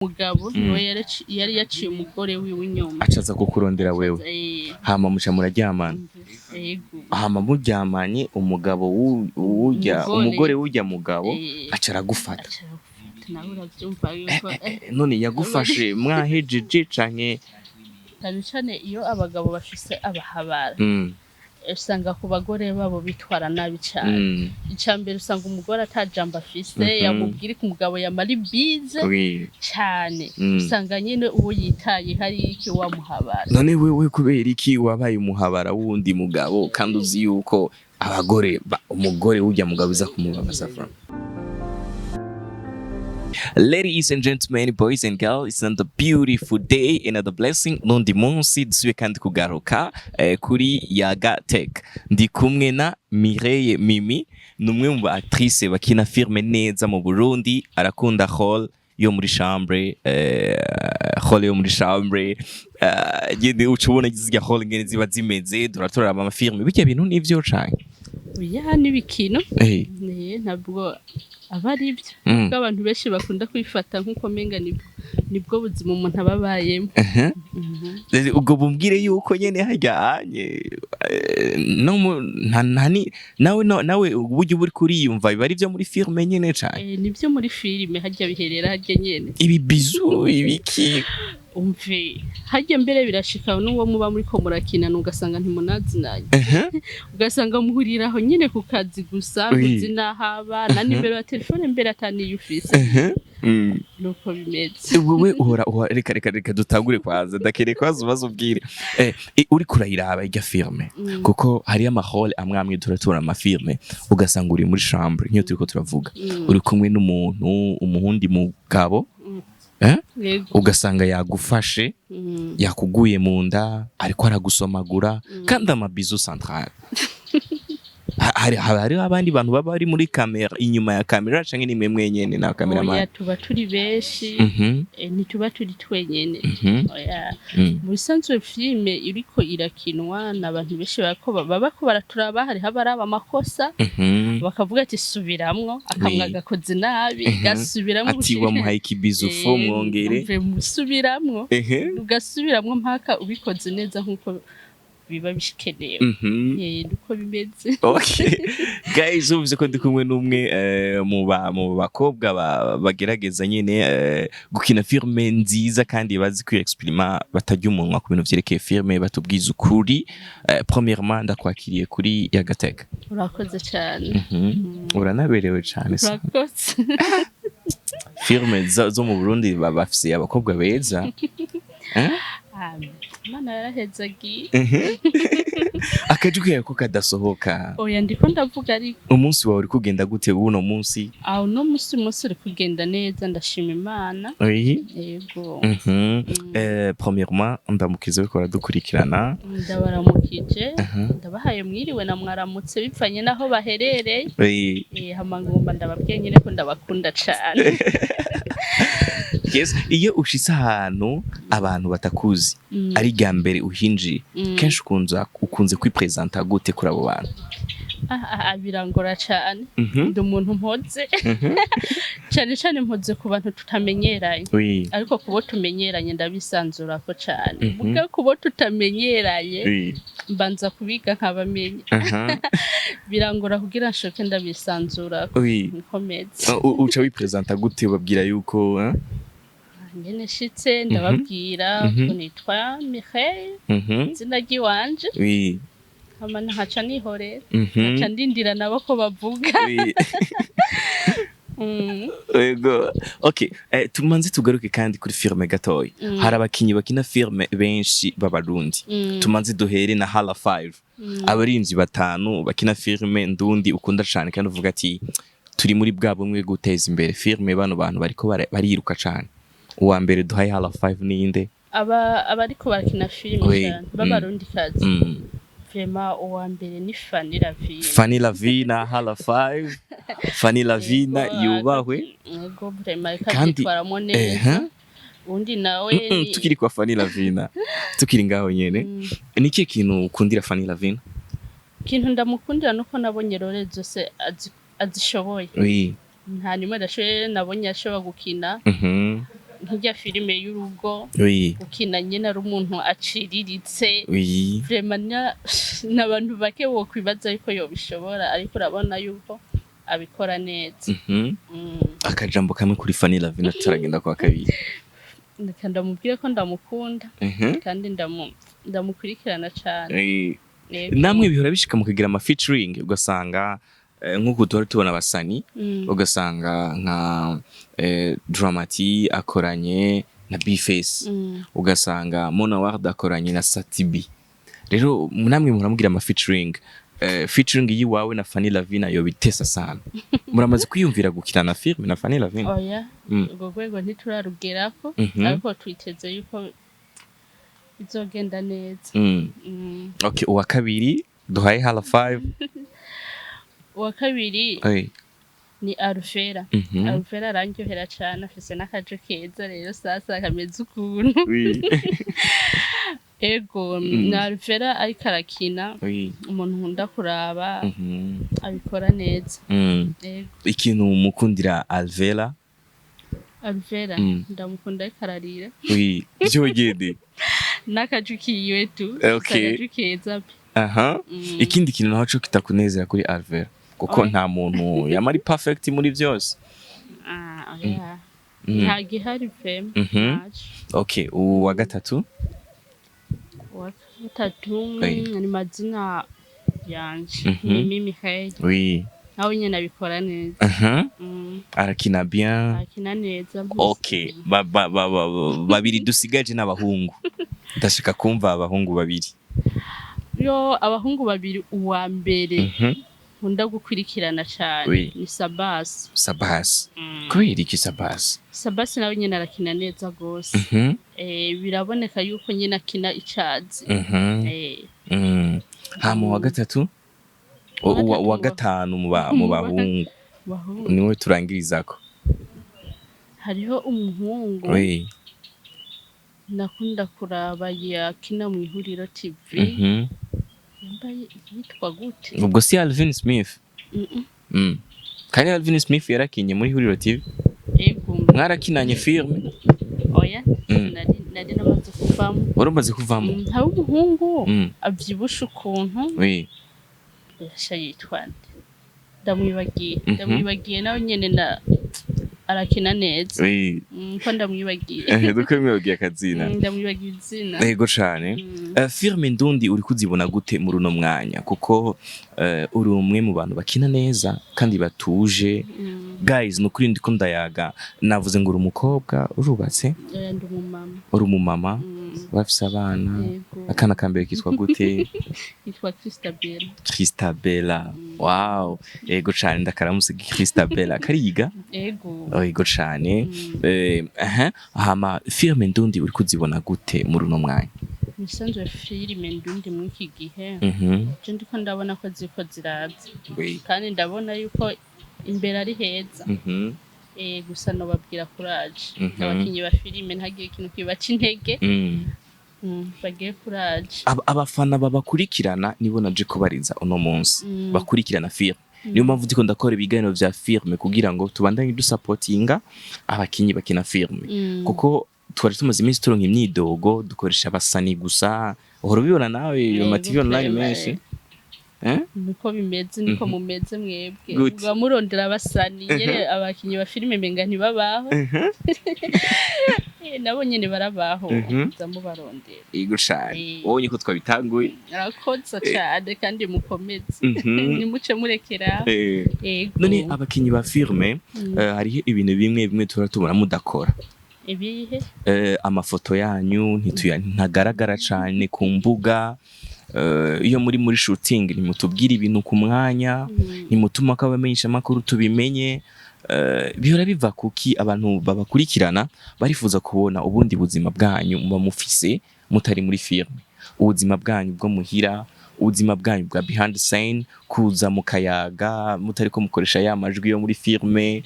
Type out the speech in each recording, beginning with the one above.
Umugabo niwe yari yaciye umugore wiwe inyuma. Acaza kukurondera wewe? Eh. Hama muca muraryamana? Yego. Hama muryamanye, umugabo w'urya Umugore. Umugore w'urya mugabo aca aragufata? Aca aragufata, nawe uravyumva yuko None yagufashe mwahejeje canke? Cane cane iyo abagabo bafise abahabara, usanga ku bagore babo bitwara nabi cane. Ica mbere, usanga umugore ata jambo afise yamubwira ko umugabo yamara ibize cane. Usanga nyene uwo yitaye hari iki wamuhabara. None wewe kubera iki wabaye umuhabara w'uwundi mugabo, kandi uzi yuko abagore umugore w'urya mugabo iza kumubabaza? From Ladies and gentlemen, boys and girls, it's another beautiful day, another blessing. Nundi munsi dusubiye kandi kugaruka kuri Yaga Tech. Ndi kumwe na Mireille Mimi, ni umwe mu ba actrice bakina filme neza mu Burundi, arakunda rôle yo muri chambre, rôle yo muri chambre, nyene uca ubona zirya rôle ngene ziba zimeze, turatorera ama filme. Bijya bintu nivyo canke? Oya, n'ibikino. Ntabwo aba ari byo. Kuko abantu benshi bakunda kwifata nk'uko menga nibwo buzima umuntu aba abayemo. Ubwo bumbwire yuko nyene harya anye no nta nawe nawe uburyo uri kuriyumva biba ari byo muri filme nyene cane? Nibyo muri filime, harya biherera harya nyene. Ibi bizu ibiki? Umve, harya mbere birashika n'uwo muba muriko murakinana ugasanga ntimunazinanye, ugasanga muhuriraho nyene ku kazi gusa, muzi n'ahaba na nimero ya telefone mbere ataniyo ufise. Nuko bimeze. Wewe uhora, reka dutangure kwanza, ndakeneye kwanza ubaze ubwire uriko urayiraba irya filme, kuko hariyo ama rôle amwe amwe turatura ama filme ugasanga uri muri chambre nk'iyo turiko turavuga, uri kumwe n'umuntu, umuhundi mugabo, eh? Yego. Ugasanga yagufashe, yakuguye mu nda, ariko aragusomagura kandi ama bisous central. Haba hariho abandi bantu baba bari muri kamera, inyuma ya kamera, canke ni mwe mwenyene na Oya, cameraman? Tuba turi benshi. Ntituba turi twenyene. Oya. Mu bisanzwe filime iriko irakinwa n'abantu benshi, bariko baba ko baraturaba, hariho abaraba amakosa, bakavuga ati: "Subiramwo akamwa, gakoze nabi." Gasubiramwo. Ati: "Wamuhaye iki bisou faux, mwongere." Umve, musubiramwo, ugasubiramwo mpaka ubikoze neza nkuko biba bikenewe. Niko bimeze. Okay. Guys, uvuze ko ndi kumwe n'umwe mu bakobwa bagerageza nyene gukina filme nziza kandi bazi kwi-exprima, batarya umunwa ku bintu vyerekeye filme, batubwiza ukuri. Premièrement, ndakwakiriye kuri Yagateka. Urakoze cyane. Uranaberewe cane sa. Urakoze. Filme zo mu Burundi bafise abakobwa beza. Eh? Ah, Imana yarahezagiye. Akajwi kawe ko kadasohoka? Oya, ndiko ndavuga ariko. Umunsi wawe uri kugenda gute uno munsi? Aho uno musi, umunsi uri kugenda neza, ndashima Imana. Yego. Premièrement, ndamukiza uriko uradukurikirana. Ndabaramukije, ndabahaye mwiriwe na mwaramutse bivanye n'aho baherereye. Hama ngomba ndababwiye nyine ko ndabakunda cane. Yes, iyo ushitse ahantu abantu batakuzi, ari rya mbere uhinjiye, kenshi ukunze kwipresenta gute kuri abo bantu? Ah, ah, birangora cane. Ndi umuntu mpoze cane cane, mpoze ku bantu tutamenyeranye. Ariko kubo tumenyeranye ndabisanzurako cane. Muga kubo tutamenyeranye, mbanza kubiga nkabamenya. Birangora kugira nshoke ndabisanzurako. Niko meze. Uca wipresenta gute? Ubabwira yuko, eh? Nyene nshitse ndababwira ko nitwa Mireille, izina ry'iwanje. Hama nkaca nihorera, nkaca ndindira nabo ko bavuga. Yego. Okay, tumanze tugaruke kandi kuri filme gatoya. Hari abakinyi bakina filme benshi b'Abarundi. Tumanze duhere na Hala 5. Abarinzi batanu bakina filme ndundi ukunda cane kandi uvuga ati turi muri bwa bumwe guteza imbere filme, bano bantu bariko bariruka cane. Uwa mbere duhaye Hala 5 ninde? Aba abariko barakina filime cane b'Abarundikazi, vraiment uwa mbere ni Fanny Lavine. Fanny Lavina, Hala 5. Fanny Lavina yubahwe. Yego, vraiment ariko abyitwaramo neza. Undi nawe Tukiri kwa Fanny Lavina. Tukiri ngaho nyene. Ni ikihe kintu ukundira Fanny Lavina? Ikintu ndamukundira nuko nabonye rôle zose azishoboye. Nta nimwe adashoboye nabonye ashobora gukina. Nk'irya filime y'urugo, ukina nyene ari umuntu aciriritse. Vraiment n'abantu bake wokwibaza yuko yobishobora, ariko urabona yuko abikora neza. Akajambo kamwe kuri Fanny Lavina turagenda kwa kabiri. Reka ndamubwire ko ndamukunda kandi ndamukurikirana cane. Yego. Namwe bihora bishika mukagira ama featuring, ugasanga nk'uku duhora tubona abasani, ugasanga nka Dramati akoranye na Bface, ugasanga Mona Ward akoranye na Satibi. Rero namwe muramubwira ama featuring, featuring yiwawe na Fanny Lavina yobitesa sana. Muramaze kwiyumvira gukina na film na Fanny Lavina? Oya, urwo rwego ntiturarugerako, ariko twiteze yuko bizogenda neza. Okay, uwa kabiri duhaye hala 5. Uwa kabiri ni Alvera. Alvera arandyohera cane, afise n'akajo keza. Rero sasa kameze ukuntu. Ego, ni Alvera ariko arakina, umuntu nkunda kuraba, abikora neza. Ego. Ikintu mukundira Alvera? Alvera, ndamukunda ariko ararira. Oui, vyogende. N'akaju kiwe tu. Akaju keza pe. Ikindi kintu naho co kitakunezera kuri Alvera, kuko Oya. nta muntu yama ari perfect muri vyose. Ah, oya. Nta gihari vraiment. Ntaco. Okay, uwa gatatu? Uwa gatatu ni mazina yanje, ni Mimi Hey. Nawe nyene abikora neza. Arakina bien. Akina neza. Okay, babiri dusigaje n'abahungu. Ndashaka kumva abahungu babiri. Yo, abahungu babiri, uwa mbere nkunda gukurikirana cane ni Sabasi. Sabas. Kubera iki Sabas? Sabasi nawe nyene arakina neza gose. Biraboneka yuko nyene akina icazi. Hama uwa gatatu? Uwa gatatu Uwa gatanu mu bahungu Bahungu. niwe turangirizako. Hariho umuhungu nakunda kuraba yakina mu Ihuriro TV. Yambaye, yitwa gute? Ubwo si Alvin Smith? Mm-mm. Kandi Alvin Smith yarakinye muri Ihuriro TV. Ego. Mwarakinanye filme? Oya, nari namaze kuvamo. Wari umaze kuvamo? Hari umuhungu avyibushe ukuntu. Yasha, yitwa nde? Ndamwibagiye. Ndamwibagiye, nawe nyene na arakina neza. Ko ndamwibagiye. Duko mwibabwiye akazina. Ndamwibagiye izina. Yego cane. Filme ndundi uri kuzibona gute muri uno mwanya? Kuko uri umwe mu bantu bakina neza kandi batuje. Guys, nukuri ndiko ndayaga, navuze ngo uri umukobwa urubatse? Ndi umumama. Uri umumama? Bafise abana? Yego. Akana ka mbere kitwa gute? Yitwa Christabel. Christabella, wow, yego cane, ndakaramutse Christabella. Kariga? Ego. Oh, yego cane. Aha, hama filme ndundi uri kuzibona gute muri uno mwanya? Misanzwe filime ndundi muri iki gihe, je ndiko ndabona ko ziko ziraza, kandi ndabona yuko imbere ari heza. Gusa nobabwira courage, abakinyi ba filime, ntagire ikintu kibaca intege. Bagire courage. Abafana babakurikirana nibo naje kubariza uno munsi, bakurikirana filme. Niyo mpamvu ndiko ndakora ibiganiro vya filme kugira ngo tubandanye dusapotinga abakinyi bakina filme, kuko twari tumaze iminsi turonka imyidogo, dukoresha abasani gusa. Uhora ubibona nawe mu ma TV online menshi, eh? Niko bimeze, niko mumeze mwebwe. Gute? Muba murondera abasani nyene, abakinyi ba filime menga ntibabaho. Nabo nyene barabaho, muza mubarondera. Yego cane. Wabonye ko twabitanguye. Arakoza cane kandi mukomeze, nimuce murekera. Ego. None abakinyi ba filme, hariho ibintu bimwe bimwe tuhora tubona mudakora. Ibihe? Amafoto yanyu ntagaragara cane ku mbuga. Iyo muri shooting ntimutubwira ibintu ku mwanya, ntimutuma ko abamenyesha amakuru tubimenye. Bihora biva kuki? Abantu babakurikirana barifuza kubona ubundi buzima bwanyu muba mufise mutari muri filme, ubuzima bwanyu bwo muhira, ubuzima bwanyu bwa behind the scene, kuza mukayaga mutari ko mukoresha ya majwi yo muri filme,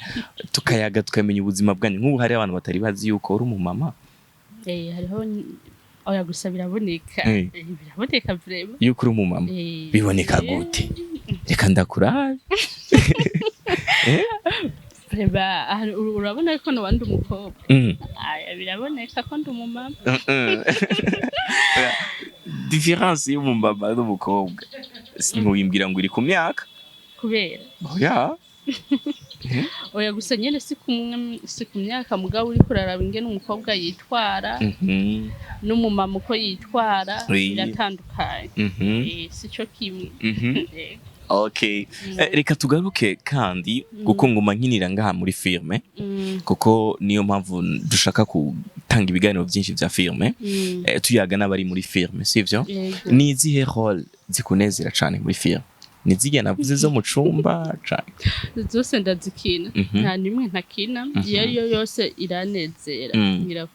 tukayaga tukamenya ubuzima bwanyu. Nk'ubu hari abantu batari bazi yuko uri umumama. Hariho, oya, gusa biraboneka. Biraboneka vraiment. Yuko uri umumama? Biboneka gute? Reka ndakurabe. Reba, aha, urabona ko nobandi umukobwa. Aya, biraboneka ko ndi umumama. Différence y'umumama n'umukobwa ntiwimbwira ngo iri ku myaka. Kubera? Oya. Oya, gusa nyene si ku myaka, mugabo uriko uraraba ingene umukobwa yitwara n'umumama uko yitwara, biratandukanye. Si co kimwe. Yego. Okay. Reka tugaruke kandi, kuko nguma nkinira ngaha muri filme, kuko niyo mpamvu dushaka gutanga ibiganiro byinshi vya filme, tuyaga n'abari muri filme, sivyo? Yego. Ni izihe rôle zikunezera cane muri filme? Ni zirya navuze zo mu cumba cane? Zose ndazikina. Nta nimwe ntakina, iyo ariyo yose iranezera. Ngira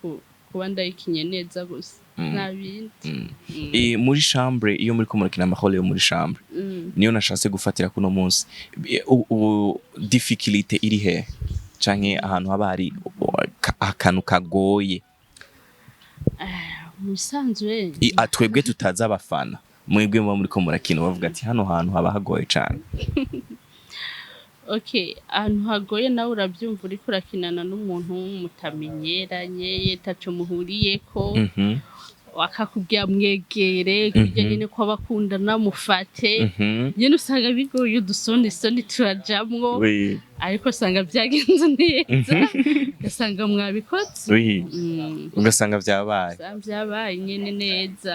kuba ndayikinye neza gusa, nta bindi. Muri chambre, iyo muriko murakina ama rôle yo muri chambre, niyo nashatse gufatira kuno munsi. Difficulté iri he, canke ahantu haba hari akantu kagoye? Mu bisanzwe, Twebwe tutazi abafana, mwebwe muba muriko murakina, bavuga ati hano hantu haba hagoye cane. Okay, ahantu hagoye nawe urabyumva, uriko urakinana n'umuntu mutamenyeranye, taco muhuriyeko, akakubwira mwegere kurya nyene ko abakundana mufate, nyene usanga bigoye, udusoni soni turajamwo, ariko usanga byagenze neza, ugasanga mwabikoze. Ugasanga vyabaye. Usanga vyabaye nyene neza,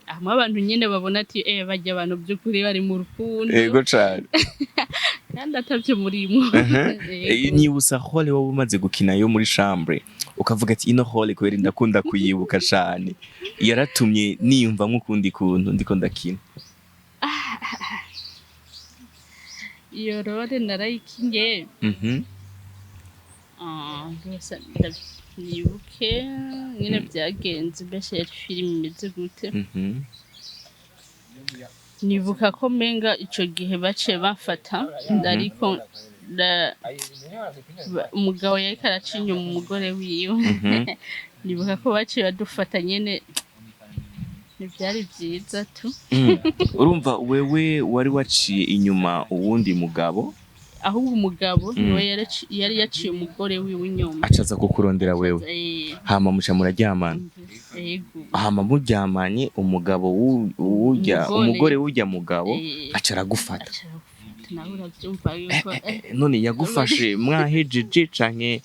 hamwe abantu nyene babona ati barya abantu by'ukuri bari mu rukundo, Yego cane. kandi atavyo murimwo. Yego. Nyibutsa rôle wowe umaze gukina yo muri chambre, ukavuga ati ino rôle kubera ndakunda kuyibuka cane, yaratumye niyumva nk'ukundi kuntu ndiko ndakina. Iyo rôle narayikinye. Ah, rwose ndabyibuke nyine byagenze, mbese yari filime imeze gute? Nibuka ko menga ico gihe baciye bamfata, ariko umugabo yariko araca inyuma umugore wiwe. Nibuka ko baciye badufata nyene, ntivyari vyiza tu. Urumva wewe wari waciye inyuma uwundi mugabo? Ahubwo umugabo niwe yari yaciye umugore wiwe inyuma. Acaza kukurondera wewe? Eh. Hama muca muraryamana? Yego. Hama muryamanye, umugabo w'urya Umugore. umugore w'urya mugabo aca aragufata? Aca aragufata, nawe uravyumva yuko None yagufashe mwahejeje canke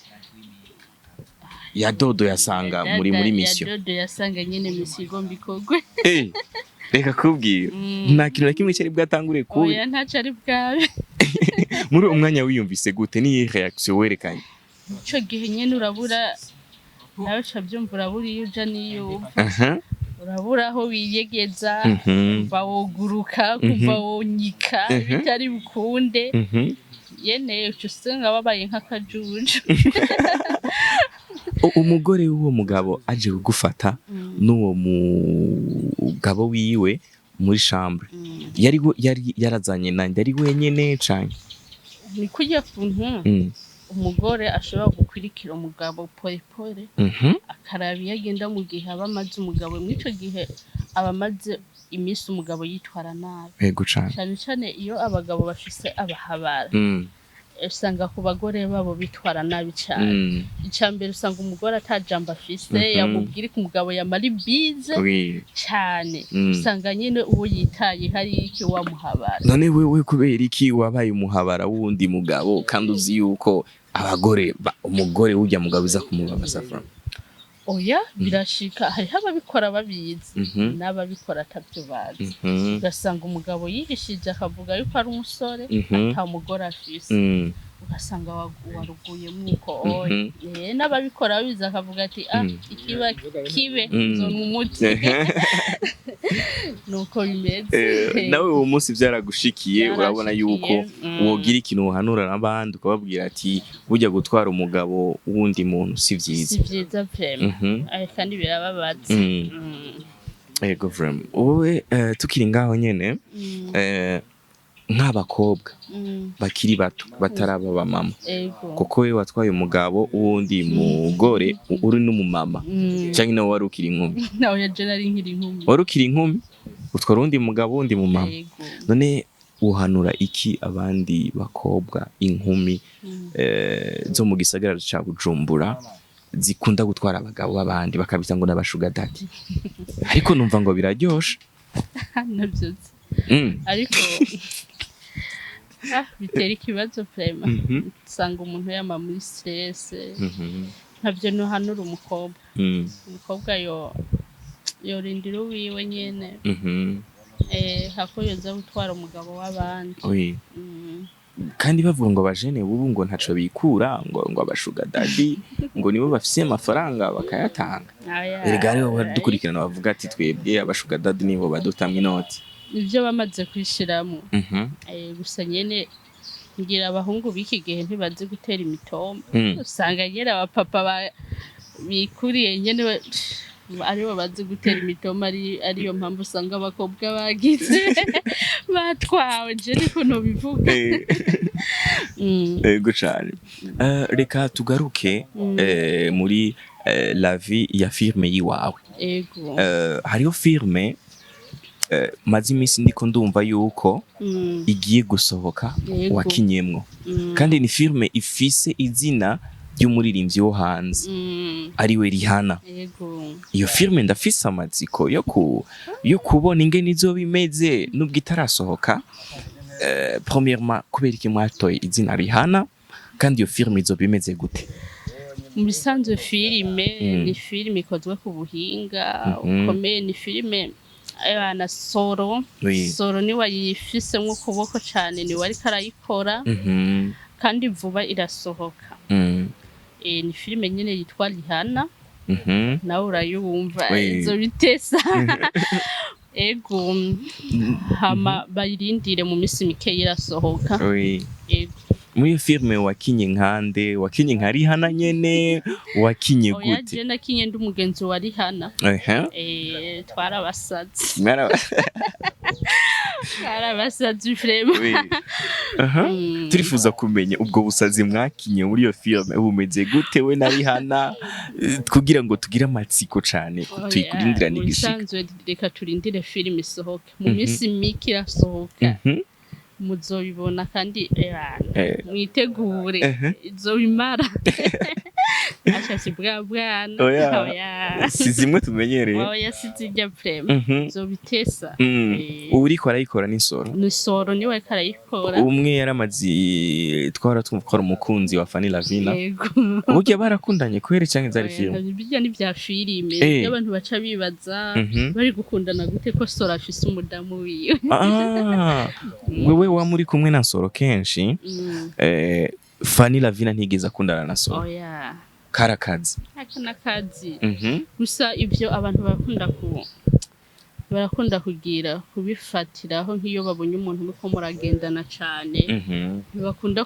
yadodo yasanga muri mission? Yadodo yasanga nyene mission igomba ikorwe. Reka kubwira, nta kintu na kimwe cyari bwatangure kubi? Oya, ntaco ari bwabe. Muri uwo mwanya wiyumvise gute? Niyihe réaction werekanye? Ico gihe nyene urabura, nawe uca vyumva, urabura iyo uja n'iyo uva, urabura aho wiyegeza, kuva woguruka, kuva wonyika, bitari bukunde. Yene uca usanga wabaye nk'akajuju. Umugore w'uwo mugabo aje kugufata n'uwo mugabo wiwe muri chambre, yari yarazanye nande? Ari wenyene canke? Ni kurya kuntu umugore ashobora gukurikira umugabo pole pole, akaraba iyo agenda mu gihe aba amaze umugabo, mw'ico gihe aba amaze iminsi umugabo yitwara nabi. Yego cane. Cane cane iyo abagabo bafise abahabara, usanga ku bagore babo bitwara nabi cane. Ica mbere, usanga umugore atajambo afise, yamubwira ko umugabo yamara ibize cane. Usanga nyene uwo yitaye hari iki wamuhabara. None wewe kubera iki wabaye umuhabara w'uwundi mugabo, kandi uzi yuko abagore umugore w'urya mugabo iza kumubabaza from? Oya, birashika, hariho ababikora babizi n'ababikora atavyo bazi. Ugasanga umugabo yihishije akavuga yuko ari umusore, ata mugore afise, ugasanga waruguyemwo uko oya. N'ababikora babizi akavuga ati ah, ikiba kibe, nzonwa umuti, nuko bimeze. Nawe uwo munsi byaragushikiye, urabona yuko Byaranshikiye. Wogira ikintu uhanura n'abandi, ukababwira ati burya gutwara umugabo w'undi muntu si vyiza. Si vyiza vraiment. Kandi birababaza. Yego, vraiment. Wowe tukiri ngaho nyene, nk'abakobwa bakiri bato bataraba abamama, kuko we watwaye umugabo w'uwundi mugore uri n'umumama, cyangwa nawe wari ukiri inkumi? Nawe yaje nari nkiri inkumi. Wari ukiri inkumi, utwara uwundi mugabo wundi mumama? Ego. None Uhanura iki abandi bakobwa, inkumi zo mu gisagara ca Bujumbura zikunda gutwara abagabo b'abandi, bakabita ngo n'aba sugar daddy, ariko numva ngo biraryoshe? Nabyo nzi. Ariko bitera ikibazo vraiment. Usanga umuntu yama muri stress. Ntabyo ntuhanura umukobwa. Umukobwa yo yorindira uwiwe nyene, hako yoza gutwara umugabo w'abandi. Kandi bavuga ngo abajene bubu ngo ntaco bikura, ngo aba sugar daddy ngo nibo bafise amafaranga bakayatanga. Aya, Erega hariho abadukurikirana bavuga ati: "Twebwe aba sugar daddy nibo badutamwa inoti." Nivyo bamaze kwishiramo. Gusa nyene ngira abahungu b'iki gihe ntibazi gutera imitoma. Usanga nyene abapapa bikuriye nyene aribo bazi gutera imitoma, ariyo mpamvu usanga abakobwa bagize batwawe. Je niko nobivuga. Ego cane. Reka tugaruke muri la vie ya filme yiwawe. Ego. Hariho filme maze iminsi ndiko ndumva yuko igiye gusohoka, wakinyemwo, kandi ni filme ifise izina ry'umuririmbyi wo hanze, ariwe Rihanna. Iyo filme ndafise amatsiko yo kubona ingene izoba imeze nubwo itarasohoka. Premièrement, kubera iki mwatoye izina Rihanna, kandi iyo filme izoba imeze gute? Mu bisanzwe filime ni filime ikozwe ku buhinga bukomeye. Ni filime na Soro. Soro niwe ayifisemwo ukuboko cane, niwe ariko arayikora, kandi vuba irasohoka. Ni filime nyene yitwa Rihanna. Nawe urayumva. Izo bitesa. Ego, hama bayirindire, mu minsi mike irasohoka. Ego. Muri iyo filme wakinye nkande? Wakinye nka Rihanna nyene? Wakinye Oya. gute? Je nakinye ndi umugenzi wa Rihanna. Twarabasazi. Twarabasazi vraiment. Oui. Turifuza kumenya ubwo busazi mwakinye muri iyo filme bumeze gute, we na Rihanna, kugira ngo tugire amatsiko cane Oya, tuyikurindirane mu igishika. bisanzwe reka turindire filime isohoke, mu minsi mike irasohoka. Muzobibona kandi mwitegure. Izobimara asha si bwa bwana. Oya. Oya. Si zimwe tumenyereye. Oya, si zijya vraiment. Izobitesa. Uriko arayikora ni Soro? Ni Soro, niwe ariko arayikora. Umwe yaramaze, twara twumva ko ari umukunzi wa Fanny Lavina. Yego. Burya barakundanye kubera canke zari Oya, filime? Bijya ni bya filime. Abantu baca bibaza bari gukundana gute ko Soro afise umudamu wiwe. Ah, wewe wa muri kumwe na Soro kenshi. Fanny Lavina ntigeze akundana na Soro? Oya. Karakazi. Aka n'akazi. Gusa ibyo abantu barakunda kugira kubifatiraho, nk'iyo babonye umuntu muriko muragendana cane, ntibakunda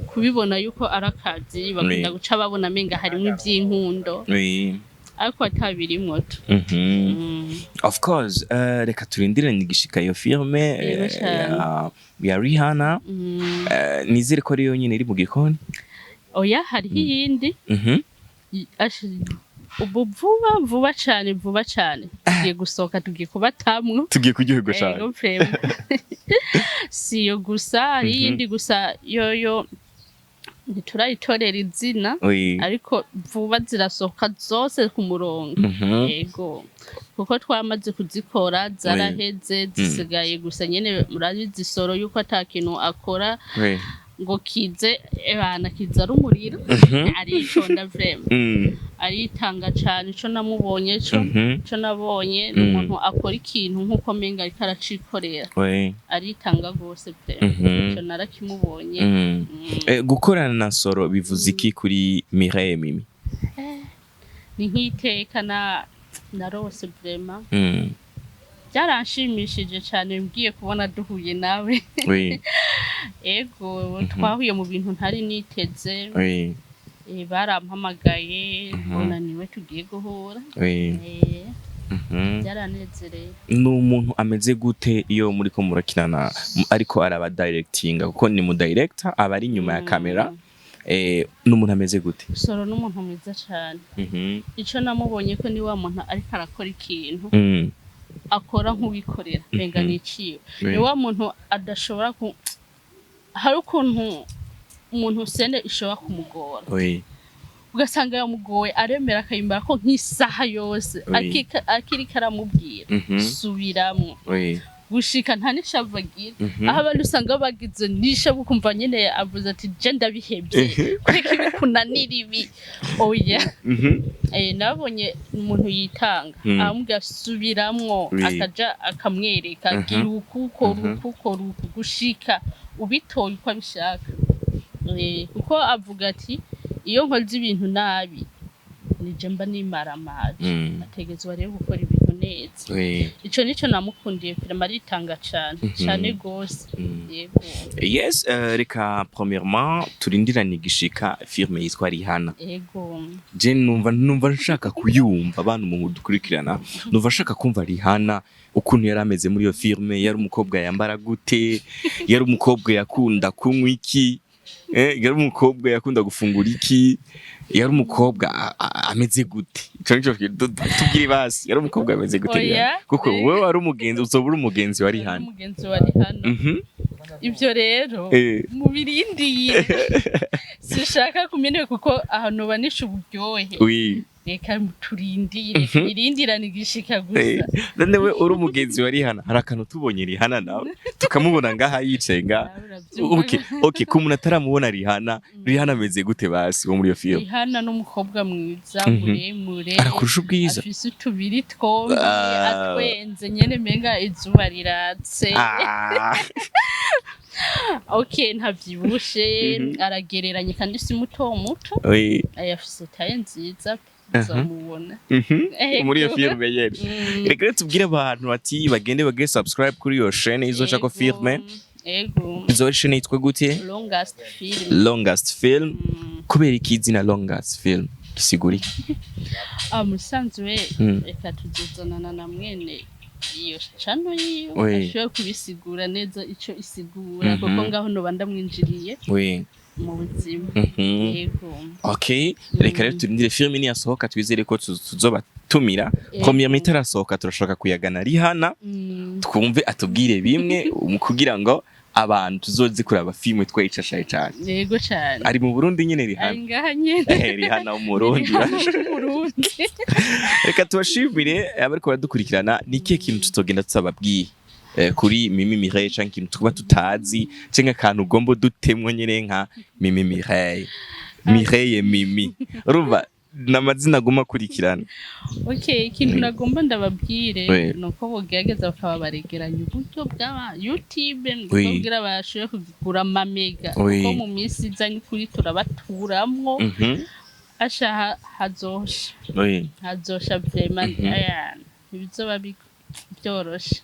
kubibona yuko ari akazi. Bakunda guca babona amenga harimwo ivy'inkundo, ariko atabirimwo tu. Of course, reka turindire igishika iyo filme Yego cane. ya Rihanna. Nizere ko ariyo nyine iri mu gikoni. Oya, hariho iyindi. Ubu vuba vuba cane, vuba cane tugiye gusohoka, tugiye kubatamwo. Tugiye kuryoherwa cane. Ego vraiment. Si iyo gusa, hari iyindi, gusa yoyo ntiturayitorera izina, ariko vuba zirasohoka zose ku murongo. Ego, kuko twamaze kuzikora zaraheze, zisigaye gusa nyene murabizi Soro yuko ata kintu akora ngo kize ebana kiza ari umuriro. Aritonda vraiment. Aritanga cane. Ico namubonye co, ico nabonye ni umuntu akora ikintu nk'uko menga ariko aracikorera. Aritanga gose vraiment. Ico narakimubonye. Gukorana na Soro bivuze iki kuri Mireille Mimi? Ni nk'iteka na narose vraiment. Byaranshimishije cane ngiye kubona duhuye nawe. Ego, twahuye mu bintu ntari niteze. Barampamagaye, mbona niwe tugiye guhura. Byaranezereye. Ni umuntu ameze gute iyo muriko murakinana, ariko araba directinga, kuko ni mu director, aba ari inyuma ya kamera? Ni umuntu ameze gute? Soro n'umuntu mwiza cane. Ico namubonye ko ni wa muntu ariko arakora ikintu Akora nk'uwikorera, menga niciwe. Ni wa muntu adashobora ku, hari ukuntu umuntu scène ishobora kumugora, ugasanga yamugoye, aremera akayimbara ko nk'isaha yose, akiriko aramubwira subiramwo, gushika nta n'ishavu agira. Aho abandi usanga bagize n'ishavu, ukumva nyene avuze ati: "Je ndabihevye, kureka ibikunanira ibi, oya." Nabonye umuntu yitanga, aramubwira subiramwo, akaja akamwereka, gira uku, kora uku, kora uku, gushika ubitoye uko abishaka. Kuko avuga ati: "Iyo nkoze ibintu nabi, nije mba nimaramaje." Ategerezwa rero gukora ibintu neza. Ico nico namukundiye, vraiment aritanga cane, cane gose. Yego. Yes, reka premièrement turindiranye igishika filme yitwa Rihanna. Yego. Je numva nshaka kuyumva, abantu mu dukurikirana, numva nshaka kumva Rihanna ukuntu yari ameze muri iyo filme. Yari umukobwa yambara gute? Yari umukobwa yakunda kunywa iki? Yari umukobwa yakunda gufungura iki? Yari umukobwa ameze gute? Ico nico tubwire basi, yari umukobwa ameze gute Oya. Rihanna? Kuko wewe wari umugenzi, uzoba uri umugenzi wa Rihanna. Umugenzi wa Rihanna. Ivyo rero mubirindiye, sishaka kumenya kuko ahantu banisha uburyohe. Reka turindire, irindirane igishika gusa. None we uri umugenzi wa Rihanna, hari akantu tubonye Rihanna nawe tukamubona ngaha yicaye ngaha. Nawe uravyumva. Okay, ku muntu ataramubona Rihanna, Rihanna ameze gute basi wo muri iyo film? Rihanna n'umukobwa mwiza, muremure. Arakurusha ubwiza? Afise utubiri twombi, atwenze nyene menga izuba riratse. Okay, ntavyibushe, aragereranye kandi si muto muto. Afise taille nziza, uzamubona. Muri iyo filme nyene. Reka rero tubwire abantu bati bagende bagire subscribe kuri iyo chaîne izocako filme. Ego. Izo chaîne yitwa gute? Longest Film. Longest Film. Kubera iki izina Longest Film gisigura iki? Ah, musanzwe reka tuzozanana na mwene iyo channel yiwe, ashobora kubisigura neza ico isigura, kuko ngaho noba ndamwinjiriye mu buzima. Yego. Okay, reka rero turindire filime niyasohoka, twizere ko tuzobatumira. Première itarasohoka, turashaka kuyagana Rihanna, twumve atubwire bimwe kugira ngo abantu tuzoze kuraba filime twayicashaye cyane. Yego cane. Ari mu Burundi nyene Ari Rihanna? ngaha nyene. Rihanna wo mu Burundi. Rihanna wo mu Burundi. Reka tubashimire abariko baradukurikirana. Ni ikihe kintu tutogenda tutababwiye kuri Mimi Mireille, canke ikintu tuba tutazi, canke akantu ugomba dutemwo nyene nka Mimi Mireille, Mireille Mimi, urumva n'amazina aguma akurikirana? Okay, ikintu nagomba ndababwire nuko bogerageza bakaba baregeranya uburyo bwa YouTube kugira bashobore kugura amamega, kuko mu minsi iza n'ukuri turabaturamwo. Asha, hazosha. Hazosha vraiment. Aya ntibizoba byoroshe.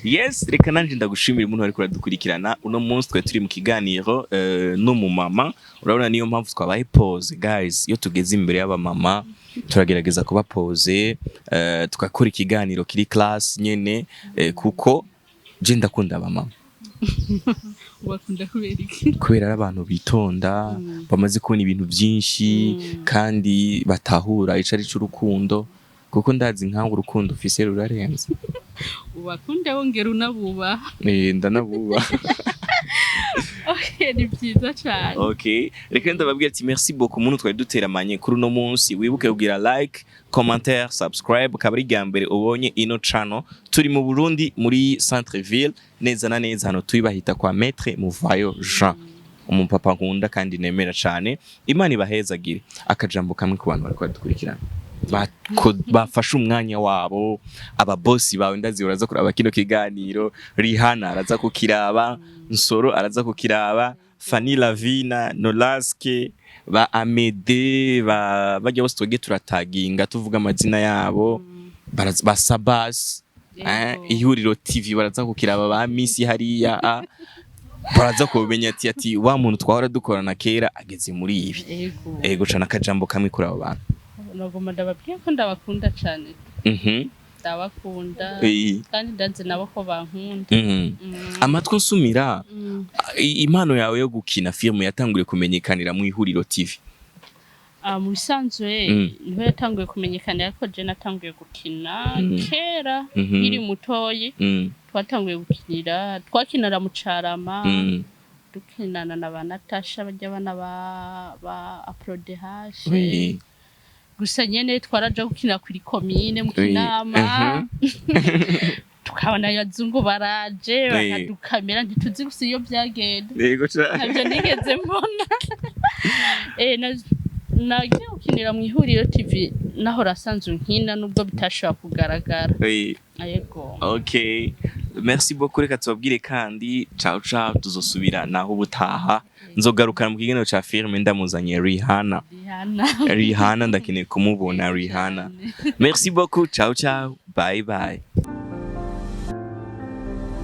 Yes, reka nanje ndagushimira umuntu ariko uradukurikirana. Uno munsi twari turi mu kiganiro n'umumama, urabona niyo mpamvu twabaye pause. Guys, iyo tugeze imbere y'abamama turagerageza kuba pause, tugakora ikiganiro kiri class nyene, kuko je ndakunda abamama. Ubakunda kubera iki? Kubera ari abantu bitonda, bamaze kubona ibintu byinshi kandi batahura ico ari c'urukundo, kuko ndazi nkawe urukundo ufise rurarenze. Ubakunda wongera unabubaha. Ndanabubaha. Okay, ni byiza cyane. Okay, reka ndababwira ati merci beaucoup umuntu twari duteramanye kuri uno munsi. Wibuke kugira like, commentaire, subscribe. Akaba ari irya mbere ubonye ino channel, turi mu Burundi, muri centre ville neza na neza. Hano turi bahita kwa Maître Muvayo Jean, umupapa nkunda kandi nemera cane. Imana ibahezagire. Akajambo kamwe ku bantu bariko badukurikirana, bafashe umwanya wabo, ababosi bawe ndazi uraza kuraba kino kiganiro, Rihanna araza kukiraba, Nsoro araza kukiraba, Fanny Lavina, Nolaske, ba Amede, ba bajya bose twege turataginga tuvuga amazina yabo, ba Sabas, Ihuriro TV baraza kukiraba, ba Misi hariya, baraza kumenya ati wa muntu twahora dukorana kera ageze muri ibi. Yego. Ego cana, akajambo kamwe kuri abo bantu. Nagomba ndababwiye ko ndabakunda cyane. Ndabakunda kandi ndazi nabo ko bankunda. Amatwi nsumira, impano yawe yo gukina filime yatanguriye kumenyekanira mu Ihuriro TV. Ah, mu bisanzwe niho yatanguye kumenyekana, ariko je natanguye gukina kera nkiri mutoyi. Twatanguye gukinira, twakinira mu Carama, dukinana na ba Natasha, bajya bana ba Aprodehashe. Gusa nyene twaraja gukina kuri komine mu Kinama, tukabona abazungu baraje bakadukamera, ntituzi gusa iyo byagenda. Yego cyane. Ntabyo nigeze mbona. Nagiye gukinira mu Ihuriro TV, naho asanzwe nkina nubwo bitashobora kugaragara. Yego. Okay, merci beaucoup. Reka tubabwire kandi ciao ciao, tuzosubira naho ubutaha. Nzogarukana mu kiganiro ca filme ndamuzanye Rihanna. Rihanna. Rihanna, ndakeneye kumubona Rihanna. Merci beaucoup, ciao ciao, bye bye.